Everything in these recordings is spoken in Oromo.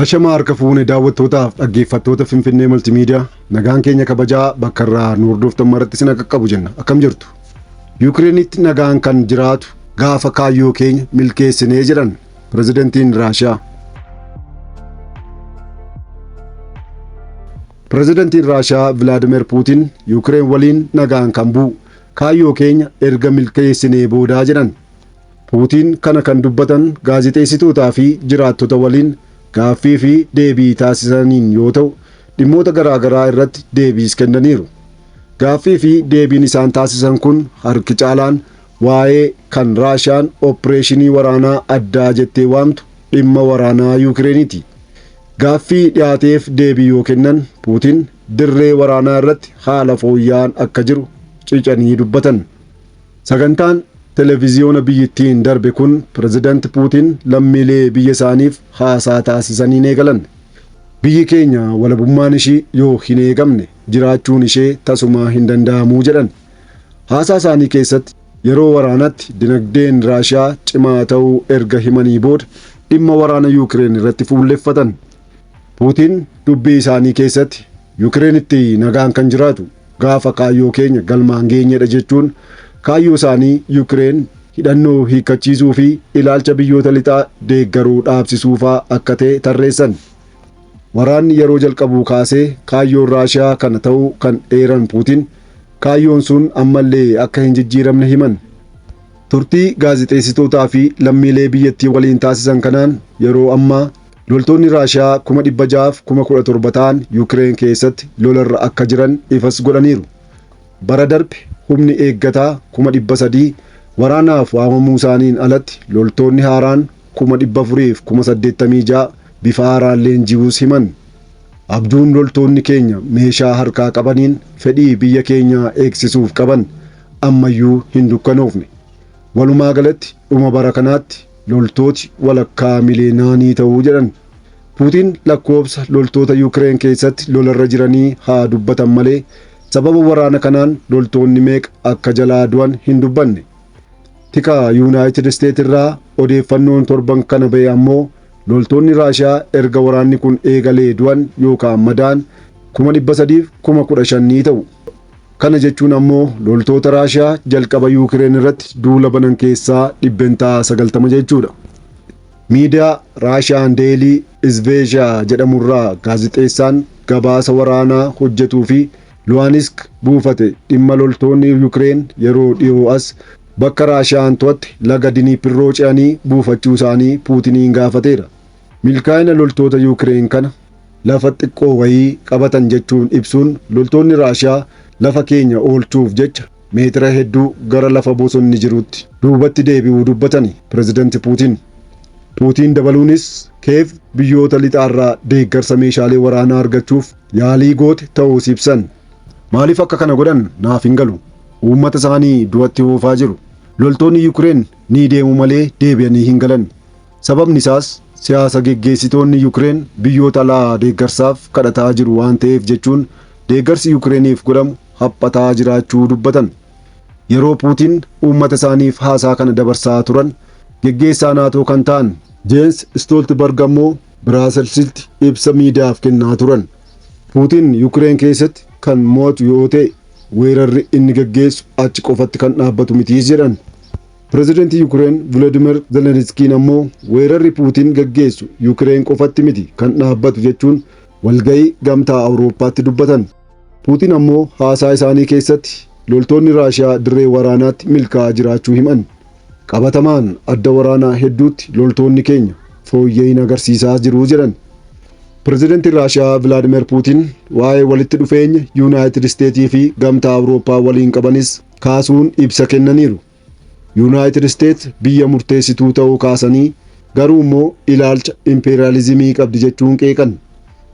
Ashamaa harka fuune daawwattootaaf dhaggeeffattoota Finfinnee Maltimiidiyaa nagaan keenya kabajaa bakka irraa nu hordoftan maratti isin akka qabu jenna. Akkam jirtu? Yukireenitti nagaan kan jiraatu gaafa kaayyoo keenya milkeessinee jedhan pirezidantiin Raashiyaa. Pirezidantiin Raashiyaa Vilaadimeer Puutiin Yukireen waliin nagaan kan bu'u kaayyoo keenya erga milkeessinee boodaa jedhan. Puutiin kana kan dubbatan gaazexeessitootaa fi jiraattota waliin gaaffii fi deebii taasisaniin yoo ta'u, dhimmoota garaa garaa irratti deebiis kennaniiru. Gaaffii fi deebiin isaan taasisan kun harki caalaan waa'ee kan Raashiyaan opereeshinii waraanaa addaa jettee waamtu dhimma waraanaa Yukireeniiti. Gaaffii dhiyaateef deebii yoo kennan Puutiin dirree waraanaa irratti haala fooyya'aan akka jiru cicanii dubbatan. Sagantaan televiziyoona biyyittiin darbe kun pirezidaanti Puutiin lammiilee biyya isaaniif haasaa taasisaniin eegalan. Biyyi keenya walabummaan ishii yoo hin eegamne jiraachuun ishee tasumaa hin danda'amuu jedhan. Haasaa isaanii keessatti yeroo waraanaatti dinagdeen Raashiyaa cimaa ta'uu erga himanii booda dhimma waraana Yuukireen irratti fuulleffatan. Puutiin dubbii isaanii keessatti Yukireenitti nagaan kan jiraatu gaafa kaayyoo keenya galmaan geenyedha jechuun kaayyoo isaanii Yukireen hidhannoo hiikkachiisuu fi ilaalcha biyyoota lixaa deeggaruu dhaabsisuufaa akka ta'e tarreessan. Waraanni yeroo jalqabuu kaasee kaayyoon Raashiyaa kana ta'uu kan eeran Puutiin kaayyoon sun ammallee akka hin jijjiiramne himan. Turtii gaazexeessitootaa fi lammiilee biyyattii waliin taasisan kanaan yeroo ammaa loltoonni Raashiyaa 617,000 ta'an Yukireen keessatti lolarra akka jiran ifas godhaniiru. Bara darbe humni eeggataa 300,000 waraanaaf waamamuu isaaniin alatti loltoonni haaraan 486,000 bifa haaraan leenji'uus himan. Abjuun loltoonni keenya meeshaa harkaa qabaniin fedhii biyya keenyaa eegsisuuf qaban ammayyuu hin dukkanoofne. Walumaa galatti dhuma bara kanaatti loltooti walakkaa miliyoonaa ni ta'uu jedhan. Puutiin lakkoobsa loltoota Yukireen keessatti lolarra jiranii haa dubbatan malee sababa waraana kanaan loltoonni meeqa akka jalaa du'an hin dubbanne. Tika Yuunaayitid Isteet irraa odeeffannoon torban kana ba'e ammoo loltoonni Raashiyaa erga waraanni kun eegalee du'an yookaan madaan 315,000 ni ta'u. Kana jechuun ammoo loltoota Raashiyaa jalqaba Yuukireen irratti duula banan keessaa 90% jechuudha. Miidiyaa Raashiyaan Deelii Izveezhiyaa jedhamurraa gaazexeessaan gabaasa waraanaa hojjetuu fi Luhaanisk buufate dhimma loltoonni Yukireen yeroo dhiyoo as bakka Raashiyaan to'atte laga Diniipirroo ce'anii buufachuu isaanii Puutiniin gaafateera. Milkaa'ina loltoota Yukireen kana lafa xiqqoo wayii qabatan jechuun ibsuun loltoonni Raashiyaa lafa keenya oolchuuf jecha meetira hedduu gara lafa bosonni jirutti duubatti deebi'uu dubbatani pirezidanti Puutiin. Puutiin dabaluunis Keev biyyoota lixaarraa deeggarsa meeshaalee waraanaa argachuuf yaalii goote ta'uus ibsan. Maaliif akka kana godhan naaf hin galu. Uummata isaanii du'atti oofaa jiru. Loltoonni Yukireen ni deemu malee deebi'anii hin galan. Sababni isaas siyaasa geggeessitoonni Yukireen biyyoota alaa deeggarsaaf kadhataa jiru waan ta'eef jechuun deeggarsi Yukireeniif godhamu haphataa jiraachuu dubbatan. Yeroo Puutiin uummata isaaniif haasaa kana dabarsaa turan geggeessaa naatoo kan ta'an Jeens Stoltenberg ammoo Biraaselsitti ibsa miidiyaaf kennaa turan. Puutiin Yukireen keessatti kan mo'atu yoo ta'e weerarri inni geggeessu achi qofatti kan dhaabbatu mitiis jedhan. Pirezidantii Yukireen Volodimir Zelenskiin ammoo weerarri Puutiin geggeessu Yukireen qofatti miti kan dhaabbatu jechuun walga'ii gamtaa Awurooppaatti dubbatan. Puutiin ammoo haasaa isaanii keessatti loltoonni Raashiyaa dirree waraanaatti milkaa'aa jiraachuu himan. Qabatamaan adda waraanaa hedduutti loltoonni keenya fooyya'ina agarsiisaa jiru jedhan. Pirezidantiin Raashiyaa Vilaadimeer Puutiin waa'ee walitti dhufeenya Yuunaayitid Isteetii fi gamtaa Awurooppaa waliin qabanis kaasuun ibsa kennaniiru. Yuunaayitid Isteet biyya murteessituu ta'uu kaasanii garuu immoo ilaalcha impeeriyaalizimii qabdi jechuun qeeqan.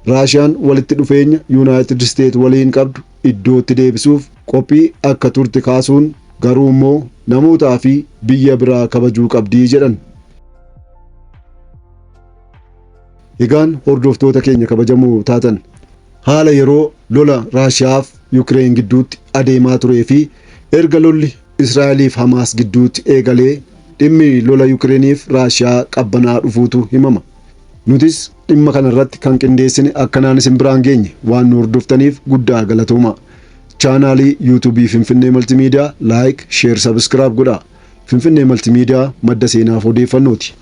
Raashiyaan walitti dhufeenya Yuunaayitid Isteet waliin qabdu iddootti deebisuuf qophii akka turte kaasuun garuu immoo namootaa fi biyya biraa kabajuu qabdii jedhan. Egaan hordoftoota keenya kabajamoo taatan haala yeroo lola Raashiyaaf Yukireen gidduutti adeemaa turee fi erga lolli Israa'eliif Hamaas gidduutti eegalee dhimmi lola Yukireeniif Raashiyaa qabbanaa dhufuutu himama. Nutis Dhimma kanarratti kan qindeessine akkanaan isin biraan geenye. Waan nu hordoftaniif guddaa galatooma. Chaanaalii Yuutuubii Finfinnee Maltimiidiyaa like, share, subscribe godhaa. Finfinnee Maltimiidiyaa madda seenaaf odeeffannooti.